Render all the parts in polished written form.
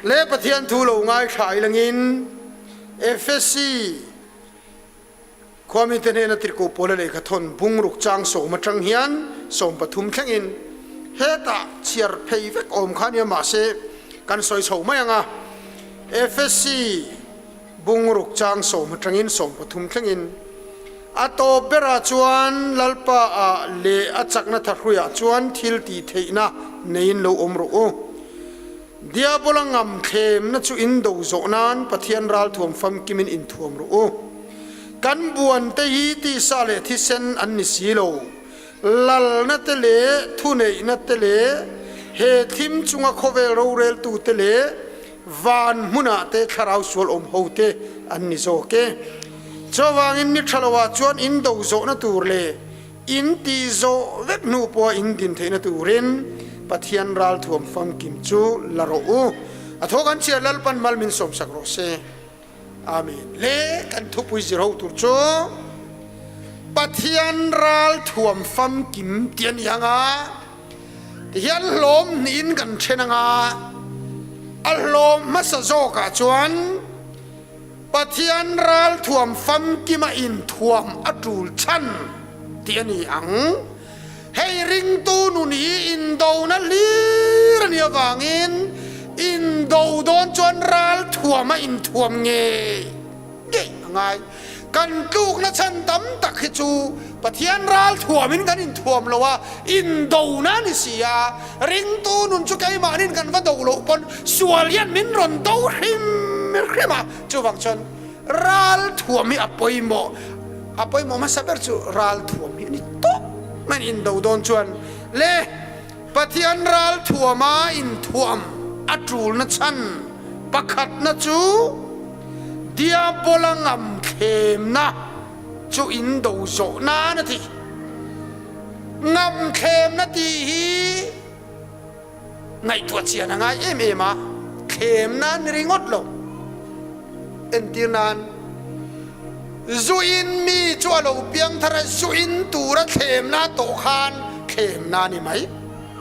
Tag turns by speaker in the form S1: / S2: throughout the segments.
S1: Le Pathian thu lo ngaithla ilangin Efesi khuamite hnena tirhkoh Paula lehkha thawn bungruk chang sawm atang hian 13 thlengin hetah chhiar phei vek awm kha nia mahse kan sawi chho mai ang a. Efesi bungruk chang sawm atangin 13 thlengin a tawp berah chuan Lalpa ah leh a chakna thahruiah chuan thil tih theihna neiin lo awm rawh u. Diabola ngam thlemna chu in do zawh nan Pathian ralthuam famkimin inthuam rawh u. Kan buan te hi tisa leh thisen an ni si lo. Lalna te leh thuneihna te leh he thim chunga khawvel roreltu te leh van hmunah te thlarau sual awm ho te an ni zawk e. Chuvangin ni tha loah chuan in do zawhna tur leh in tih zawh vek hnu pawha in din theihna turin Pathian ralthuam famkim chu la rawh u. A thaw kan chhiar Lalpan mal min sawmsak rawh se. Amen. Le kan thupui zir ho tur chu Pathian ralthuam famkim tih a ni ang a, tihian hlawm hnihin kan then ang a, a hlawm hmasa zawkah chuan Pathian ralthuam famkima inthuam a tul chhan tih a ni ang. Hei ringtu nun hi indona hlir a nih avangin indo dawn chuan ralthuama inthuam ngei ngei a ngai. Kan tlukna chhan tam tak hi chu Pathian ralthuamin kan inthuam lo a, indona a ni si a. Ringtu nun chu keimahnin kan va do loh pawn sual hian min rawn do hrim hrim a, chuvang chuan ralthuam hi a pawimawh. A pawimawh hmasa ber chu ralthuam hi a ni tawp mai a ni. Indo dawn chuan le Pathian ralthuama inthuam a tulna chhan pakhatna chu Diabola ngamthlemna chu indo zawh nan a ti. Ngamthlemna tih hi ngaihtuah chian a ngai em em a, thlemna a ni ringawt lo. Entir nan, Zuin mi chu a lo piang thar a, zuin tura thlemna tawh khan thlemna a ni mai,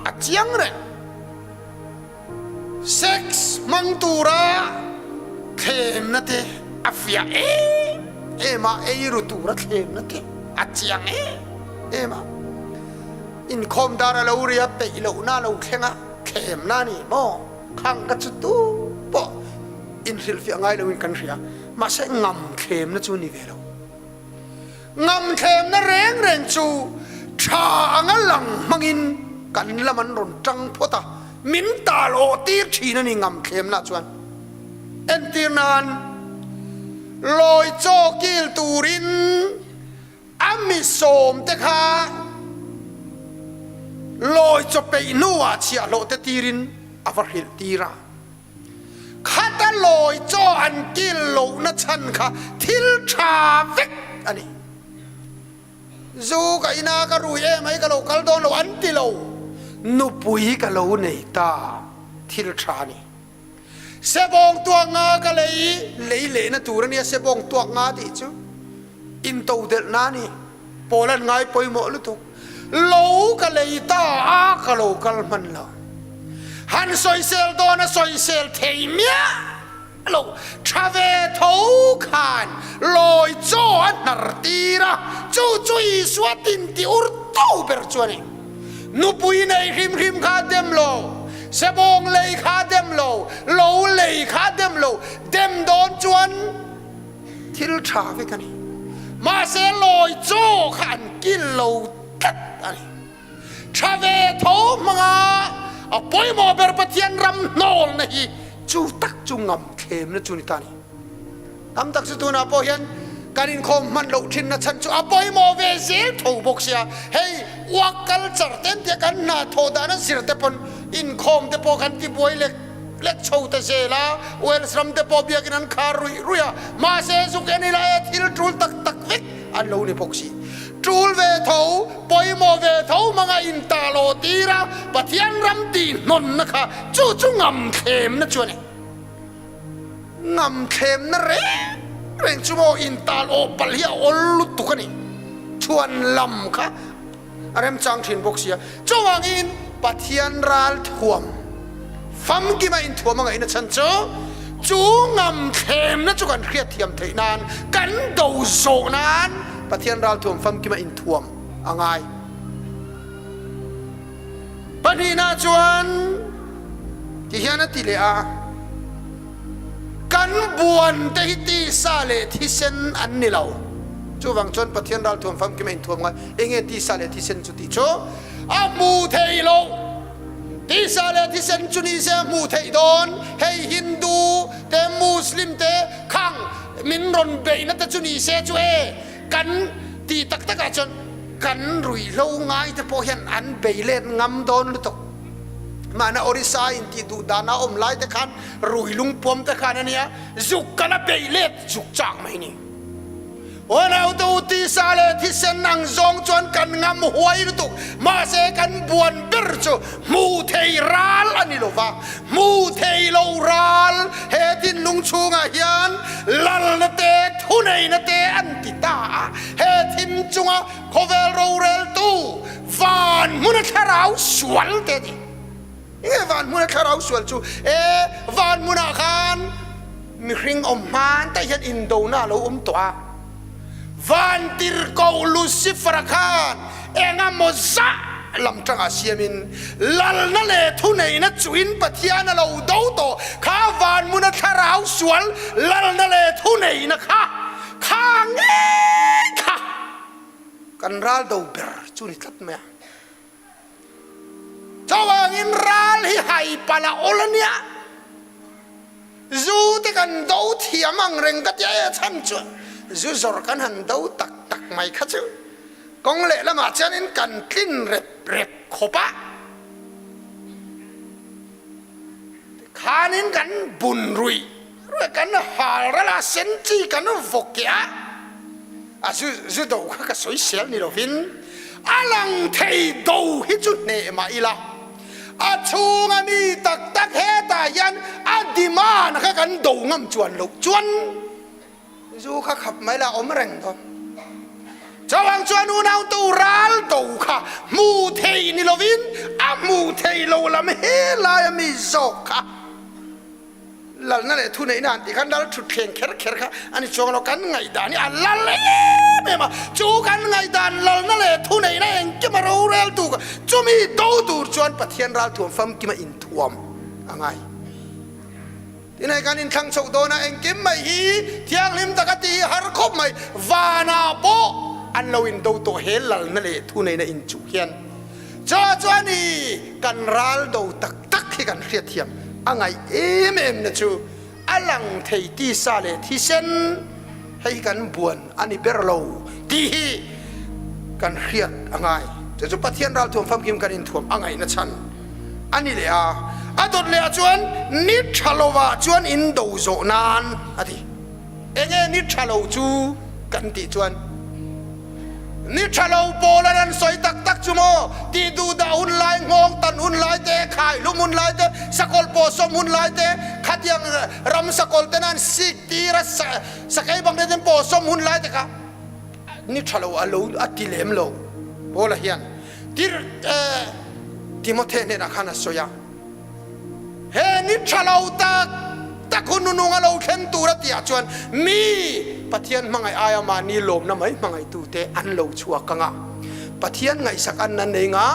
S1: a chiang reng. Sex hmang tura thlemna te a fiah em em a, eiru tura thlemna te a chiang em em a. Inkhawm dar a lo ri a, peih lohna a lo thleng a, thlemna a ni maw? Khang ka chu tu pawh inhrilhfiah ngai loin kan hria, mahse ngam thlemna chu ni ve lo. Ngam thlemna reng reng chu tha anga lang hmangin kan lam an rawn tang phawt a, min tal awh tir thin a ni ngam thlemna chuan. Entir nan, lawi chaw kil turin a mi sawmte kha lawi chaw peih hnuah chhiahhlawh te tirin a va hrilh tir a. Khata lawi chaw an kil lohna chhan kha thil tha vek a ni. Zu ka ina ka rui em ai ka lo kal dawn lo an ti lo. Nupui ka lo nei ta thil tha a ni. Sebawng tuak nga ka lei lei lehna tur a nia sebawng tuak nga tih chu intodelh na a ni. Pawl an ngai pawimawh lutuk. Lo ka lei ta a ka lo kal hman lo. Han sawisel dawn a sawisel thei miah lo. Tha ve tho khan lawi chaw a hnar tir a, chu chu Isua tin ti ur to ber chu a ni. Nupui nei hrim hrim kha dem lo, sebawng lei kha dem lo, lo lei kha dem lo, dem dawn chuan thil tha vek a ni. Mahse lawi chaw kha an kil lo tlat a ni. Tha ve tho hmanga a pawimawh ber Pathian ram hnawlna hi chu tak chu ngam thlemna chu ni ta a ni. Tam tak chu tunah pawh hian kan inkhawm hman loh thinna chhan chu a pawimawh ve zel tho bawk sia. Hei work culture te an tia kan hna thawh dan a zir te pawn inkhawm te pawh kan tibuai lek lek chho ta zel a, Wales ram te pawh biakin an khar ruih ruih a, mahse zuk en ila e thil tul tak tak vek an lo ni bawk si. Tul ve tho, pawimawh ve tho hmanga intah lawh tir a, Pathian ram tihnawnna kha chu chu ngam thlemna chu a ni. Ngam thlemna reng reng chu maw intal awh palh hi a awl lutuk a ni. Chhuan lam kha a remchang thin bawk sia. Chuvangin Pathian ral thuam Famkima inthuam a ngaihna chhan chu, chu ngamthlemna chu kan hriatthiam theih nan, kan do zawh nan Pathian ralthuam famkima inthuam a ngai. Pahnihna chuan ti hian a ti leh a, Kan buan te hi tisa leh thisen an ni lo. Chuvang chuan Pathian ralthuam famkima inthuam ngai. Enge tisa leh thisen chu tih chu a hmu thei lo. Tisa leh thisen chu ni se a hmuh theih dawn. Hei Hindu te Muslim te khang min rawn beihna te chu ni se chu e kan tih tak takah chuan kan ruihhlo ngai te pawh hian an bei let ngam dawn lutuk. Mahna Orissa in tih duh dana awm lai te khan rui lungpuam te khan a nia zuk ka la bei let zuk chak mai ni. Unautu tisa leh thisen ang zawng chuan kan ngam huai lutuk, mahse kan buan ber chu hmu thei ral a ni lova, hmu thei lo ral he thinlung chhungah hian lalna te thuneihna te an ti ta a, he thim chunga khawvel roreltu van hmuna thlarau sual te a ti. Nge van hmuna thlarau sual chu? E, van hmunah khan mihring awm hman te hian indona a lo awm tawh a. Vantirhkoh Lucifer-a khan engemaw zah lam tangah siamin lalna leh thuneihna chuhin Pathian a lo do tawh. Kha van hmuna thlarau sual lalna leh thuneihna kha, kha ngei kha kan ral do ber chu ni tlat mai a. Chuvangin ral hi hai palh a awl a nia. Zu te kan do thiam ang reng ka tia e chhan chu zu zawr kan han do tak tak mai kha chu kawng leh lamah chuanin kan tlin rep rep khawp a. Tikhanin kan bun ruih ruih kan hal ral a, sen chi kan vaw keh a, a zu zu do kha ka sawi sel ni lovin a lang thei do hi chu hneh mah ila a chhunga mi tak tak hetah hian a demand kha kan do ngam chuan loh chuan Zu kha khap mai la awm reng dawn. Chuvang chuan unautu ral do kha hmu thei ni lovin a hmu thei lo lam helai a mi zawk kha lalna leh thuneihna han tih khan lal thutthleng kher kher kha a ni chuang lo. Kan ngaihdan hi a lal em em a, chu kan ngaihdan lalna leh thuneihna engkima roreltu kha chumi do tur chuan Pathian ralthuam famkima inthuam a ngai. Tinei kan inthlang chhoh dawn a, engkim mai hi thianghlim taka tih hi har khawp mai. Vanah pawh an lo indo tawh he lalna leh thuneihna inchuh hian. Chaw chuan i kan ral do tak tak hi kan hriatthiam a ngaih em em na chu a lang thei tisa leh thisen hei hi kan buan a ni ber lo tih hi kan hriat a ngai. Chu chu Pathian ralthuam famkim kan inthuam a ngaihna chhan. A ni leh a, a dawt leh ah chuan ni tha lo ah chuan in do zawh nan a ti. Enge ni tha lo chu kan tih chuan ni tha lo pawl an an sawi tak tak chu maw tih duh dah hun lai, nghawng tan hun lai te, khai hlum hun lai te, sakawlh pawh sawm hun lai te, khatiang ram sakawlh ten an sik tir a sakei bang te ten pawh sawm hun lai te kha ni tha lo a lo a ti lem lo Paula hian. Tir Timothy hnenah khan a sawi a, He ni tha lo tak tak hun nunung a lo thleng tur a tihah chuan mi Pathian hmangaih aia mahni lawmna mai hmangaihtute an lo chhuak ang a, Pathian ngaihsak an nan nei nga,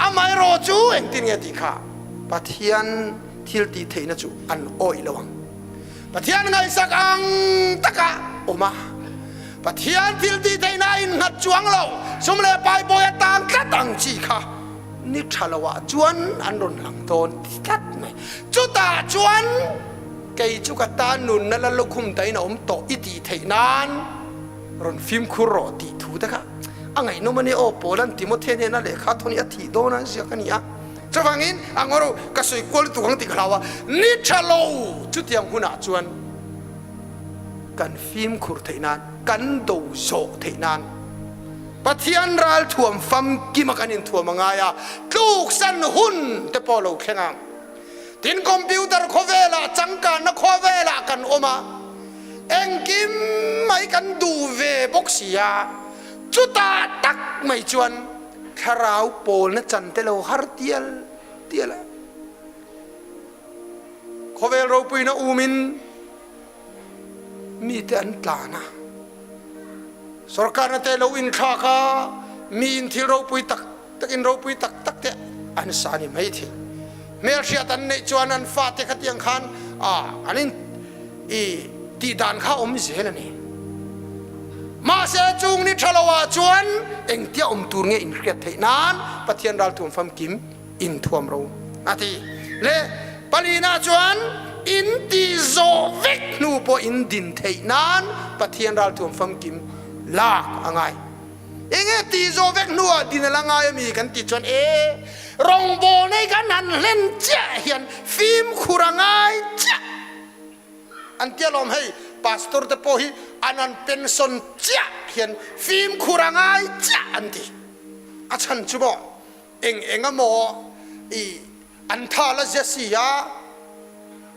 S1: amaherawh chu engtin nge tih kha Pathian thil tih theihna chu an awih lo ang. Pathian ngaihsak ang taka awm a, Pathian thil tih theihna a innghat chuang lo, sum leh pai bawi a tan tlat ang chi kha ni tha lo ah chuan an rawn lang dawn tlat mai. Chutah chuan kei chu ka tan nunna la lukhum dahin a awm tawh i tih theih nan rawn fimkhur rawh tih thu te kha a ngaihnawm a nia aw, Paula'n Timothea hnena lehkha thawn hi a thih dawn a an ziak a ni a. Chuvangin a ngaw ro ka sawi kual lutuk ang tih ka hlau a, ni tha lo chutiang hunah chuan kan fimkhur theih nan, kan do zawh theih nan Pathian ralthuam famkima kan inthuam a ngai a, tluksan hun te pawh lo thleng ang. Tin computer khawvelah changkanna khawvelah kan awm a, engkim mai kan duh ve bawk si a, chutah tak mai chuan Thlarau pawlna chan te lo har tial tial a. Khawvel ropuina umin mite an tlan a, sorkarna te lo inthlak a, miin thil ropui tak tak in ropui tak tak te an sa a ni mai thei. Hmelhriat an neih chuan an fate khatiang khan an in i tih dan kha awm zel a ni. Mahse chung ni tha lo ah chuan engtia awm tur nge inhriat theih nan Pathian ralthuam famkim inthuam ro a ti. Le palina chuan in tih zawh vek hnu pawh in din theih nan Pathian ralthuam famkim lak a ngai. Enge tih zawh vek hnuah din a la ngai a mi kan tih chuan e, rawngbawlna hi kan han hlen chiah hian fimkhur a ngai chiah an ti alawm. Hei pastor te pawh hi an han pension chiah hian fimkhur a ngai chiah an ti. A chhan chu maw eng eng emaw i an tha la zia si a,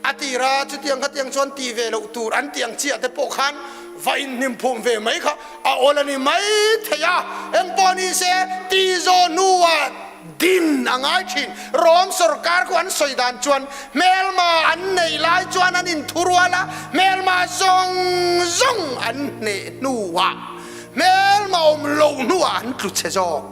S1: a tir a chutiang khatiang chuan tih ve loh tur an tih ang chiah te pawh khan va inhnim phum ve mai kha a awl a ni mai thei a, engpawh ni se tih zawh hnuah din a ngai thin. Rom sorkar khu an sawi dan chuan hmelma an neih lai chuan an inthurual a, hmelma zawng zawng an hneh hnuah hmelma awm loh hnuah an tlu chhe zawk.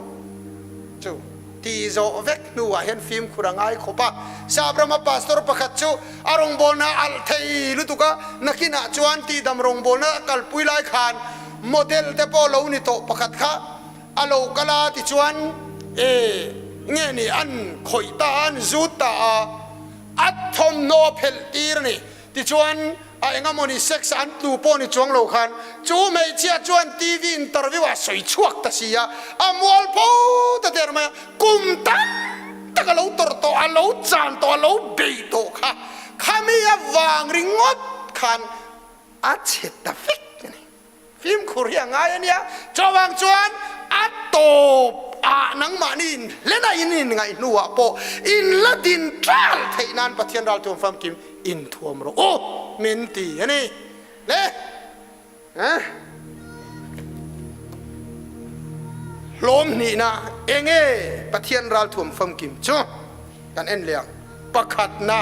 S1: Chu ti zawh vek hnuah hian fimkhur a ngai khawp a. Sap rama pastor pakhat chu a rawngbawlna a alh thei lutuk a, nakinah chuan tihdam rawngbawlna a kalpui lai khan model te pawh lo ni tawh pakhat kha a lo kal a, tichuan e nge ni an khawih ta a, an zut ta a, a thawmhnaw a phelh tir a ni. Tichuan, a engamawni sex an tlu pawh ni chuang lo khan chu hmeichhia chuan TV interview ah sawi chhuak ta si a, a mual pho ta der mai a, kum tam tak a lo tawrh tawh, a lo chan tawh, a lo bei tawh kha, khami avang ringawt khan a chhe ta vek a ni. Fimkhur hi a ngai a nia. Chuvang chuan a tawp ah nangmahni in hlen a in inngaih hnuah pawh in la din ṭal theih nan Pathian ralthuam famkim inthuam rawh u min ti a ni. Le eh hlawm hnihna enge Pathian ralthuam famkim chu kan en leh ang. Pakhatna,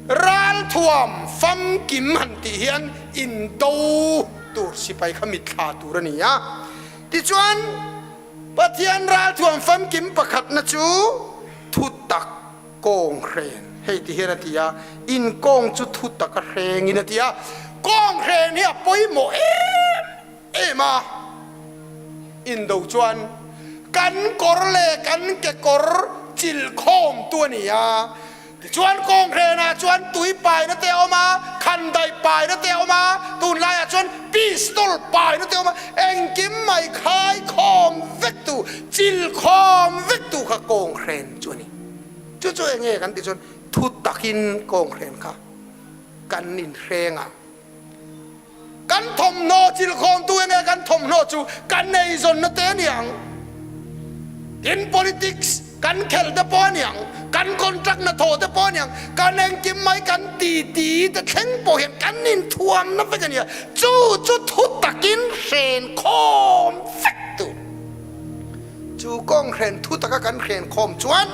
S1: ralthuam famkim han tih hian indo tur sipai kha mitthla tur a ni a. Tichuan, Pathian ralthuam famkim pakhatna chu thutak kawng hren hei ti hian a ti a, inkawng chu thutak a hrengin a ti a. Kawng hren hi a pawimawh em em a, indo chuan kan kawr leh kan kekawr chilh khawm tu a ni a. Tichuan kawnghren ah chuan tui paina te a awm a, khandaih paina te a awm a, tunlaiah chuan pistol paina te a awm a, engkim mai khai khawm vek tu, chilh khawm vek tu kha kawnghren chu a ni. Chu chu enge kan tih chuan thu takin kawnghren kha kan inhreng a. Kan thawmhnaw chilkhawmtu enge kan thawmhnaw chu kan eizawnna te a ni ang, tin politics kan khelh te pawh a ni ang, kan contract hnathawh te pawh a ni ang, kan engkim mai kan titi te thleng pawh hian kan inthuamna vek a ni a, chu chu thu takin hren khawm vek tur. Chu kawng hren thu taka kan hren khawm chuan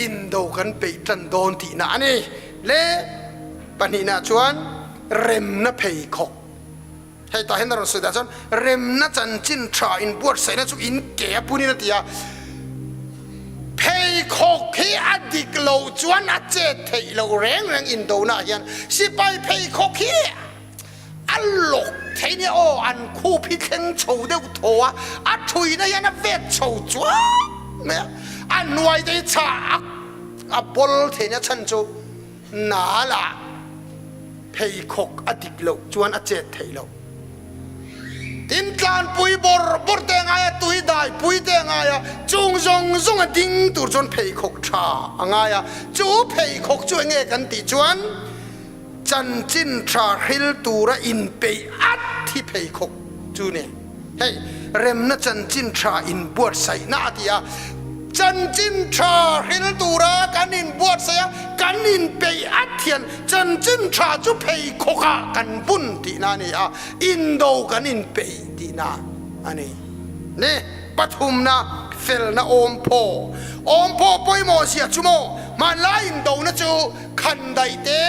S1: indo kan peih tan dawn tihna a ni. Le pahnihna chuan remna pheikhawk. Hei tah hian a rawn sawi dah chuan remna chanchin tha inbuatsaihna chu in ke a punin a ti a. Pheikhawk hi a dik loh chuan a chet theih loh reng reng indona ah hian sipai pheikhawk hi a lawk thei nia aw, an khup hi thleng chho deuh thaw a, a thuina hian a vet chho chuang mai a, a hnuai te hi chhah a bawl thei nia chhan chu Nal ah pheikhawk a dik loh chuan a chet theih loh. Tin, tlanpui bawr bawr te a ngai a, tui dai pui te a ngai a, chung zawng zawng a ding tur chuan pheikhawk tha a ngai a. Chu pheikhawk chu enge kan tih chuan chanchin tha hril tura inpeih at hi pheikhawk chu ni. Hei, remna chanchin tha inbuatsaihna a ti a. Chanchin tha hril tura kan inbuatsaih a, kan inpeih at hian chanchin tha chu pheikhawkah kan bun tihna a ni a, indo kan inpeih tihna a ni. Ni pathumna. Felna awmphaw. Awmphaw pawimawh zia chu maw? Hmanlai indona chu khandaih te,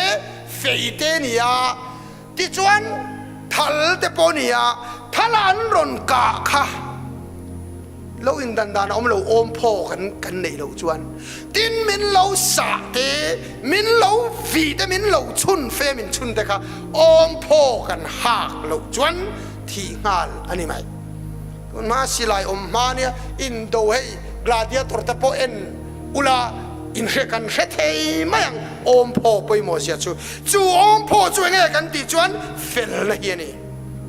S1: fei te nia, tichuan thal te pawh nia, thal a an rawn kah kha lo indan dan a awm lo, awmphaw kan kan neih loh chuan tin min lo sah te, min lo vih te, min lo chhun fe min chhun te kha awmphaw kan hak loh chuan thih nghal a ni mai. Tunhma silai awm hma nia indo hei gladiator te pawh en ula inhre kan hre thei mai ang awmphaw pawimawh zia chu. Chu awmphaw chu enge kan tih chuan felna hi a ni.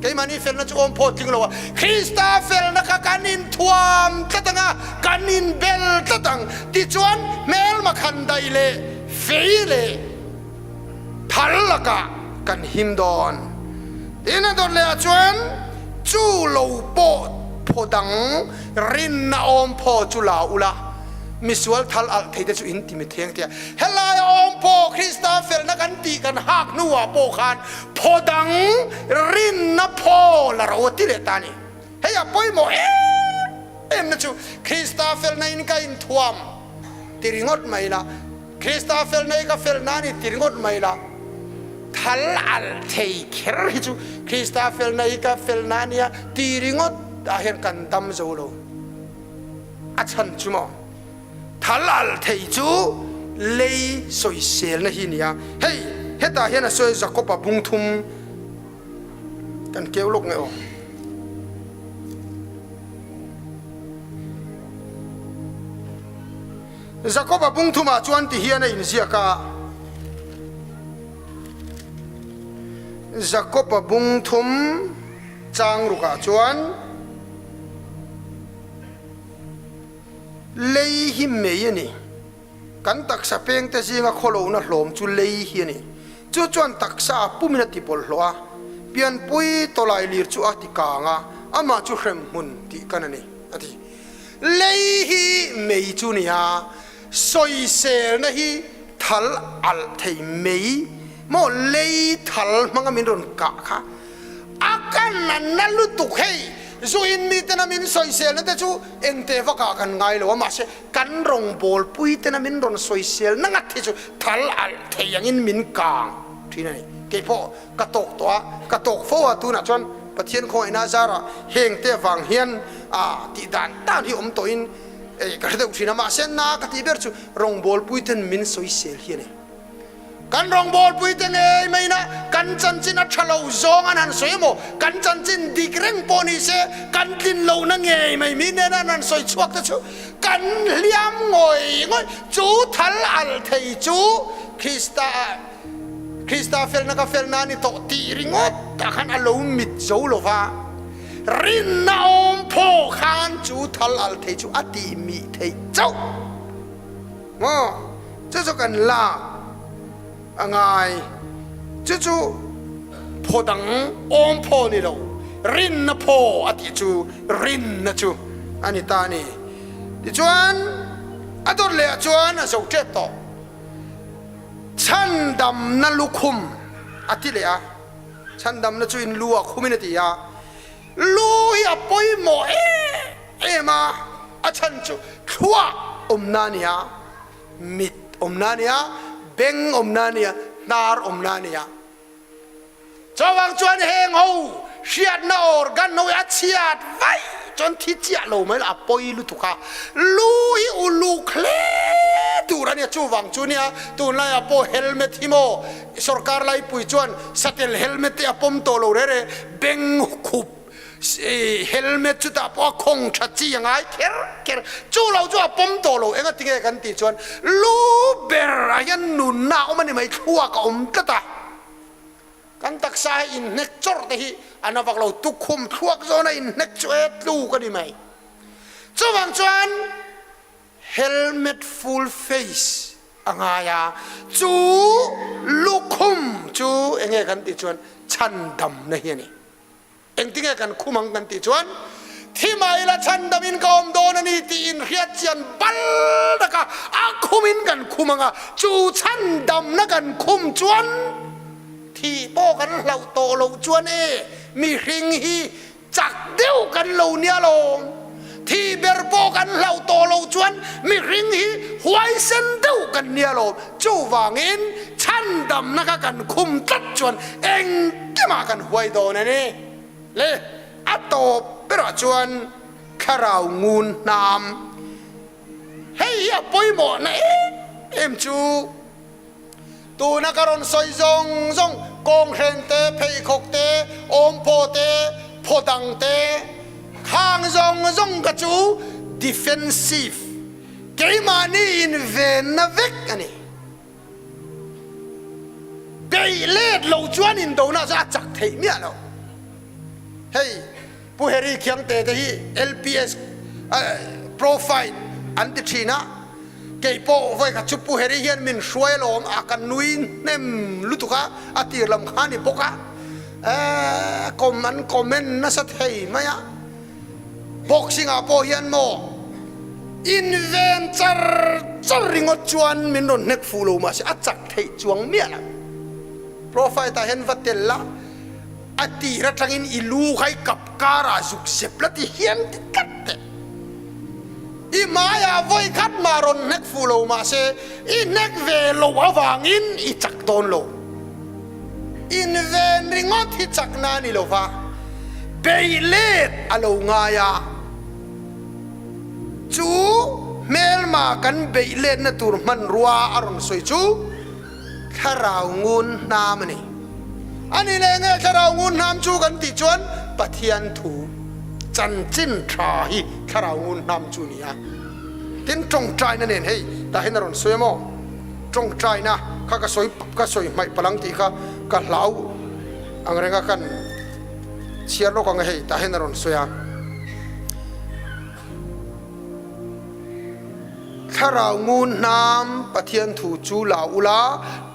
S1: Keimahni felna chu awmphaw tling lo a, Krista felna kha kan inthuam tlat ang a, kan inbel tlat ang. Tichuan hmelma khandaih leh fei leh thal lakah kan him dawn. Tin a dawt leh ah chuan chu lo pawh phaw dang rinna awm phaw chu la ula, misual thal alh thei te chu in ti mi theng tia. Helai a awm phaw Krista felna kan tih kan hak hnuah pawh khan phaw dang rinna phaw la ro a ti leh ta a ni. Hei a pawimawh em em na chu Krista felna in ka inthuam ti ringawt mai la, Krista felna hi ka felna a ni ti ringawt mai la, thal alh thei kher hi chu Krista felna hi ka felna a nia ti ringawt ah hian kan dam zo lo. A chhan chu maw? Thal alh thei chu lei sawiselna hi a ni a. Hei hetah hian a sawi Jakob-a bungthum Kan keu lawk nge aw. Jakoba bungthumah chuan ti hian a inziak a, Jakoba bungthum chang rukah chuan lei hi mei a ni. Kan taksa pengte zinga khawlohna hlawm chu lei hi a ni. Chu chuan taksa a pumin a ti bawlhhlawh a, pianpui tawlai lir chu a ti kang a, amah chu hremhmun tih kan a ni, a ti. Lei hi mei chu ni a, sawiselna hi thal alh thei mei maw lei thal hmanga min rawn kah kha a kan a na lutuk hei. Zuin mitena min sawiselna te chu engte vakah kan ngai lo a, mahse Kan rawngbawlpui tena min rawn sawisel na ngat hi chu thal alh thei angin min kang thin a ni. Kei pawh ka tawk tawh a, ka tawk fo a, tunah chuan Pathian khawngaihna zarah heng te avang hian tih dan dan hi awm tawhin ka hre deuh thin a, mahse na ka tih ber chu rawngbawlpui ten min sawisel hi a ni. Kan rawngbawlpuite ngei maina kan chanchin a tha lo zawng an han sawi emaw, kan chanchin dik reng pawh ni se, kan tlin lohna ngei mai mi nena an han sawi chhuak te chu kan hliam ngawih ngawih. Chu thal al thei chu Krista Krista felna ka felna a ni tawh tih ringawt ah khan a lo mit zo lo va, rinna awm phaw khan chu thal al thei chu a tih mih theih chauh. Maw? Chu chu kan lak a ngai. Chu chu phaw dang awm phaw ni lo, rinna phaw a tih chu rinna chu a ni ta a ni. Tichuan, a dawt leh ah chuan a zo tep tawh. Chhandamna lukhum a ti leh a, chhandamna chu in lu ah khumin a ti a. Lu hi a pawimawh em em a, a chhan chu thluak awmna a ni a, mit awmna a ni a, beng awmna a ni a, hnar awmna a ni a. Chuvang chuan heng ho hriatna organ ho hi a chhiat vaih chuan thi chiah lo mai la a pawi lutuk a, lu hi uluk hle tur a nia. Chuvang chu nia tunlaiah pawh helmet hi maw sorkar laipui chuan satel helmet te a pawm tawh lo re re, Beng khup helmet chutah pawh a khawng tha chi a ngai kher kher. Chu lo chu a pawm tawh lo. Enga tinge kan tih chuan lu ber ah hian nunna a awm a ni mai, thluak a awm tlat a. Kan taksa hi inhnek chawrh te hi a na vak lo, tukhum thluak zawn a inhnek chu e tluk a ni mai. Chuvang chuan Helmet full face a ngai a, chu lukhum chu enge kan tih chuan chhandamna hi a ni. Engtinge kan khum ang kan tih chuan thi mah ila chhandamin ka awm dawn a ni tih inhriat chian bal taka a khumin kan khum ang a, chu chhandamna kan khum chuan thih pawh kan hlauh tawh loh chuan e mihring hi Chak deuh kan lo nia lawm. Thi ber pawh kan hlauh tawh loh chuan mihring hi huaisen deuh kan nia lo. Chuvangin chhandamna kha kan khum tlat chuan engkimah kan huai dawn a ni. Le a tawp berah chuan thlarau ngun hnam hei hi a pawimawhna em em chu. Tuna ka rawn sawi zawng zawng, kawnghren te, pheikhawk te, awmphaw te, phaw dang te, khang zawng zawng kha chu defensive, keimahni invenna vek a ni. Beih let lo chuan indona chu a chak theih miah lo. Hei Pu Harry Khiangte te hi LPS profile an ti thin a, kei pawh vawi khat chu Pu Harry hian min hruai alawm a, ka nui hnem lutuk a, a tir lam kha a ni bawk a, kawm an comment nasa thei mai a, boxing ah pawh hian maw inven char char ringawt chuan min rawn hnek fuh lo mahse a chak theih chuang miah lo, profile tah hian va tel la. A tir atangin i lu kha i kap karah zuk zep la ti hian ti tlat teh. I hmaiah vawi khat mah rawn hnek fuh lo mahse i hnek ve loh avangin i chak dawn lo. Inven ringawt hi chakna a ni lo va, beih let a lo ngai a. Chu hmelma kan beih letna tur hmanrua a rawn sawi chu, Thlarau ngun hnam a ni. A ni leh nge thlarau ngun hnam chu kan tih chuan Pathian thu chanchin tha hi thlarau ngun hnam chu a ni a. Tin tawngtaina nen hei tah hian a rawn sawi a maw? Tawngtaina kha ka sawi ka sawi hmaih palang tih kha ka hlau ang renga kan chhiar lawk ang e hei tah hian a rawn sawi a. Thlarau ngun hnam Pathian thu chu la ula,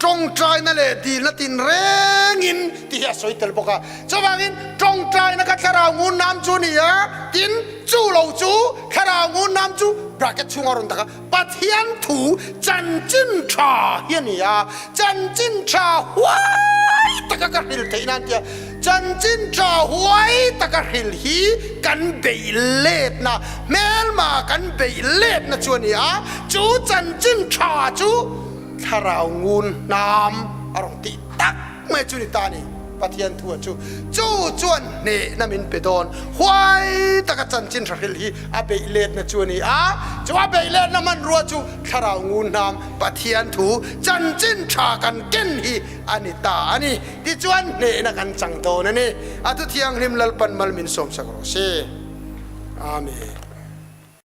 S1: tawngtaina leh dilna tinrengin tih hi a sawi tel bawk a. Chuvangin tawngtaina kha thlarau ngun hnam chu a ni a, tin chu lo chu thlarau ngun hnam chu bracket chhunga rawn tak a, Pathian thu chanchin tha hi a ni a, chanchin tha huai taka ka hril theih nan tia Chanchin tha huai taka hril hi kan beih letna, hmelma kan beih letna chu a ni a, chu chanchin tha chu thlarau ngun hnam a rawn tih tak mai chu ni ta a ni. Pathian thu a chu, chu chuan hnehna min pe dawn. Huai taka chanchin tha hril hi a beih letna chu a ni a, chu a beih letna hmanrua chu thlarau ngun hnam Pathian thu chanchin tha kan ken hi a ni ta a ni. Tichuan hnehna kan chang dawn a ni. A Thuthianghlim Lalpan mal min sawmsak rawh se. Amen.